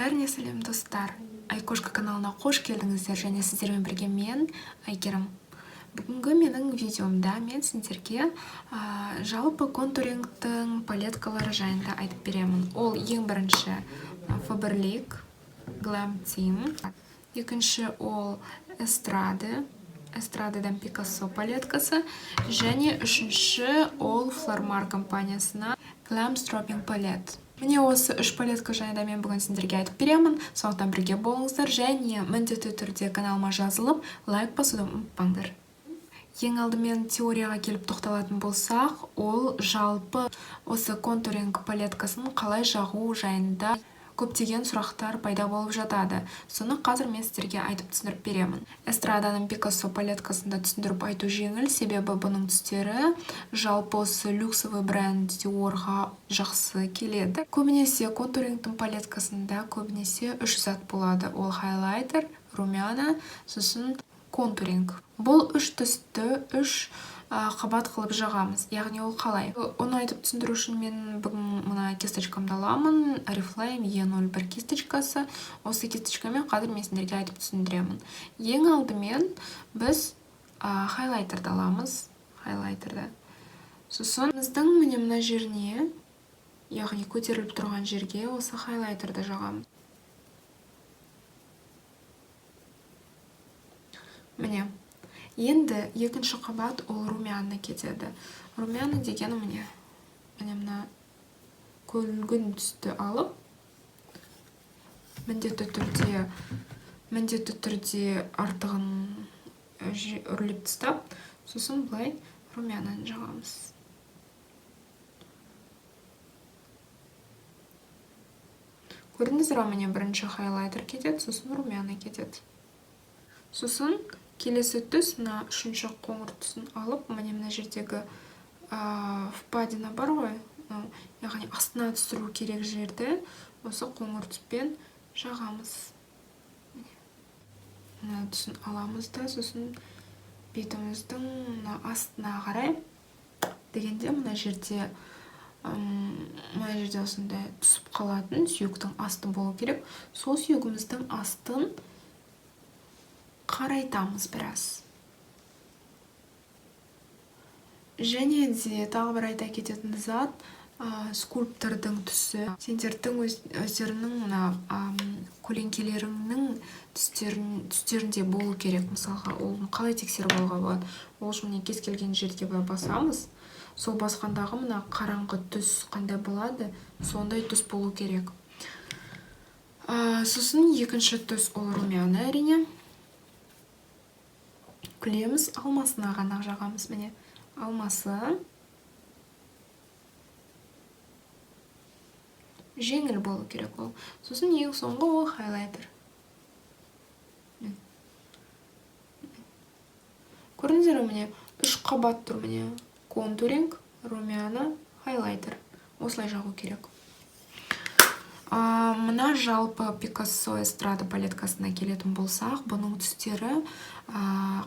Бәріне сәлем, достар! Айкошка каналына қош келдіңіздер және сіздермен бірге мен, Әйгерім. Бүгінгі менің видеомда мен сендерге жалпы контурингтің палеткалары жайында айтып беремін. Ол ең бірінші Faberlic Glam Team, екінші ол Estrade, Estrade'дан Picasso палеткасы және үшінші ол Flormar компаниясынан Glam Strobing Palette. Міне, осы үш палетка жайында мен бүгін сендерге айтып беремін, сондықтан бірге болыңыздар және міндетті түрде каналыма жазылып, лайк басуды ұмытпаңдар. Ең алдымен теорияға келіп тоқталатын болсақ, ол жалпы осы контуринг палеткасын қалай жағу жайында көптеген сұрақтар пайда болып жатады. Соны қазір мен сіздерге айтып, түсіндіріп беремін. Эстраданың Пикассо палеткасында түсіндіріп айту жеңіл, себебі бұның түстері жалпы осы люксовый бренд Диорға жақсы келеді. Көбінесе контурингтің палеткасында көбінесе үш зат болады: ол хайлайтер, румяна, сосын контуринг. Бұл үш түсті үш қабат қылып жағамыз. Яғни ол қалай? Оны айтып түсіндіру үшін мен бүгін мына кисточкамды аламын, Oriflame Е01 кисточкасы. Осы кисточкамен қазір мен сендерге айтып түсіндіремін. Ең алдымен біз хайлайтерді аламыз, хайлайтерді. Сосын біздің, міне, мына жеріне, яғни көтеріліп тұрған жерге осы хайлайтерді жағамыз. Міне, енді екінші қабат ол румяна кетеді. Румяна деген міне, мына күлгін түсті алып, міндетті түрде артығын үрлеп тастап, сосын былай румянаны жағамыз. Көрдіңіздер ма? Міне, бірінші хайлайтер кетеді, сосын румяна кетеді. Сосын келесі түс, мына үшінші қоңыр түсін алып, міне, мына жердегі впадина бар ғой, яғни астына түсіру керек жерді осы қоңыр түспен жағамыз. Мына түсін аламыз да, сосын бетіміздің мына астына қарай дегенде, мына жерде осындай түсіп қалатын сүйектің асты болу керек. Сол сүйегіміздің астын қарайтамыз біраз. Және де тағы бір айта кететін зат, скульптордың түсі сендердің өздерінің мына көлеңкелеріңнің түстерінде болу керек. Мысалға, ол қалай тексеріп алуға болады? Ол үшін, міне, кез келген жерге былай басамыз. Сол басқандағы мына қараңғы түс қандай болады, сондай түс болу керек. Сосын екінші түс ол румяна, әрине. Күлеміз, алмасына ғана жағамыз. Міне, алмасы жеңіл болу керек ол. Сосын ең соңғы ол хайлайтер. Көрдіңіздер ме? Міне, үш қабат тұр. Міне, контуринг, румяна, хайлайтер, осылай жағу керек. Мына жалпы Пикассо Эстрада палеткасына келетін болсақ, бұның түстері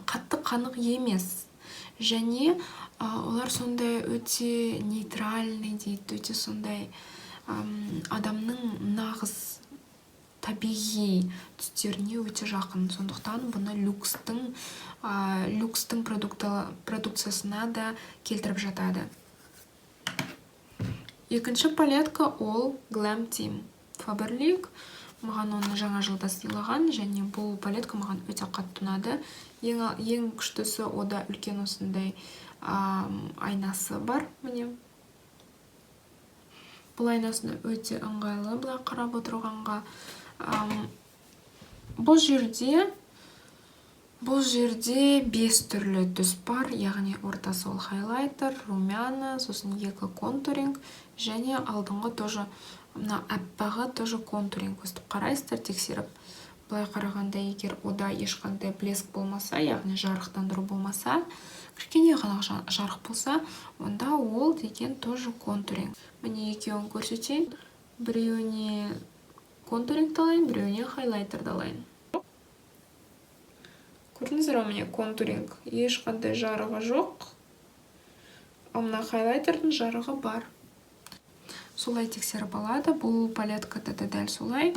қатты қанық емес және олар сондай өте нейтральный дейді, өте сондай адамның нағыз табиғи түстеріне өте жақын. Сондықтан бұны люкстің продукциясына да келтіріп жатады. Екінші палетка ол Glam Team Faberlic. Маған оны жаңа жылда сыйлаған және бұл палетка маған өте қатты ұнады. Ең күштісі, ода үлкен осындай айнасы бар. Міне, бұл айнасына өте ыңғайлы былай қарап отырғанға. Бұл жерде бес түрлі түс бар, яғни ортасы ол хайлайтер, румяна, сосын екі контуринг және алдыңғы тоже, мына аппағы тоже контуринг. Өстіп қарайсыздар тексеріп. Былай қарағанда, егер ода ешқандай блеск болмаса, яғни жарықтандыру болмаса, кішкене ғана жарық болса, онда ол деген тоже контуринг. Міне, екеуін көрсетейін: біреуіне контурингті алайын, біреуіне хайлайтерді алайын. Көрдіңіздер ма? Міне, контуринг ешқандай жарығы жоқ, ал мына хайлайтердің жарығы бар. Солай тексеріп алады. Бұл палеткада да дәл солай.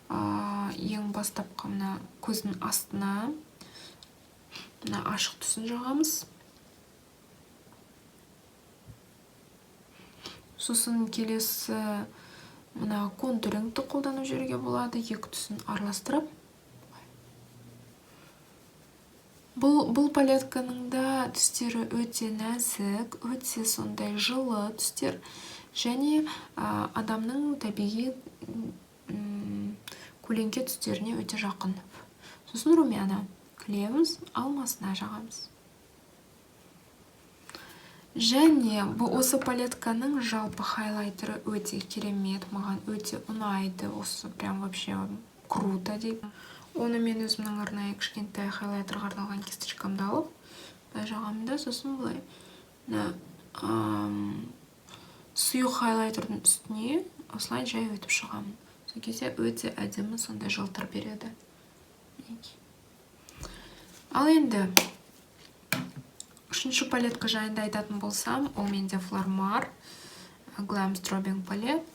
Ең бастапқы мына көздің астына мына ашық түсін жағамыз. Сосын келесі мына контурингті қолданып жіберуге болады, екі түсін араластырып. Бұл палетканың да түстері өте нәзік, өте сондай жылы түстер және адамның табиғи көлеңке түстеріне өте жақын. Сосын румяна клееміз, алмасына жағамыз. Және бұл осы палетканың жалпы хайлайтеры өте керемет, маған өте ұнайды, осы прям вообще круто дейді. Оны мен өзімнің арнайы кішкентай хайлайтерға арналған кисточкамды алып, былай жағамын да, сосын былай мына сұйық хайлайтердің үстіне осылай жай өтіп шығамын. Сол кезде өте әдемі сондай жылтыр береді. Мінекей. Ал енді үшінші палетка жайында айтатын болсам, ол менде Flormar Glam Strobing Palette.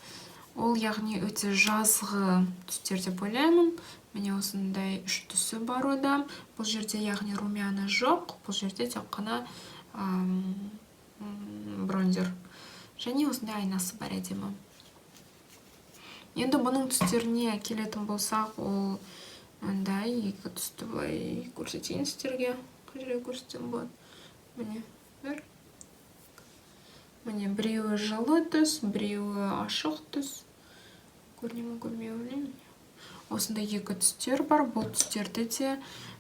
Ол яғни өте жазғы түстер деп ойлаймын. Міне, осындай үш түсі бар ода. Бұл жерде яғни румяна жоқ, бұл жерде тек қана бронзер. Және осындай айнасы бар әдемі. Енді бұның түстеріне келетін болсақ, ол мындай екі түсті, былай көрсетейін сіздерге. Қай жерге көрсетсем болады? Міне, бір. Міне, біреуі жылы түс, біреуі ашық түс. Көріне ме, көрмей ме, білмеймін. Осындай екі түстер бар. Бұл түстерді де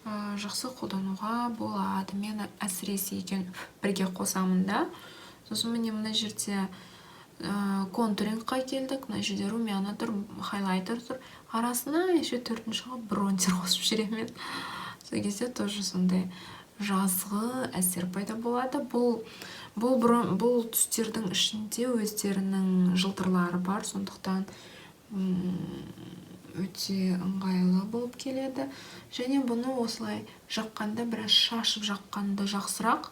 жақсы қолдануға болады. Мен әсіресе екеуін бірге қосамын да. Сосын міне, мына жерде контурингқа келдік. Мына жерде румяна тұр, хайлайтер тұр. Арасына еще төртінші қылып бронзер қосып жіберемін мен. Сол кезде тоже сондай жазғы әсер пайда болады. Бұл түстердің ішінде өздерінің жылтырлары бар, сондықтан өте ыңғайлы болып келеді. Және бұны осылай жаққанда біраз шашып жаққанды жақсырақ,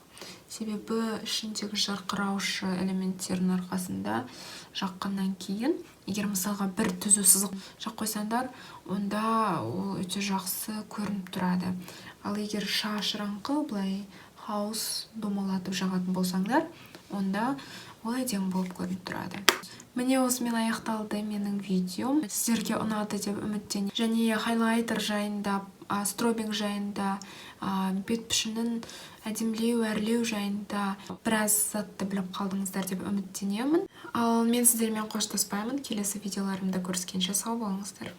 себебі ішіндегі жарқыраушы элементтердің арқасында жаққаннан кейін, егер мысалға бір түзу сызық жағып қойсаңдар, онда ол өте жақсы көрініп тұрады. Ал егер шашыраңқы, былай хаос домалатып жағатын болсаңдар, онда ол әдемі болып көрініп тұрады. Міне, осымен аяқталды менің видеом. Сіздерге ұнады деп үміттенемін. Және хайлайтер жайында, стробинг жайында, бет пішінін әдемілеу, әрлеу жайында біраз затты біліп қалдыңыздар деп үміттенемін. Ал мен сіздермен қоштаспаймын. Келесі видеоларымда көріскенше сау болыңыздар.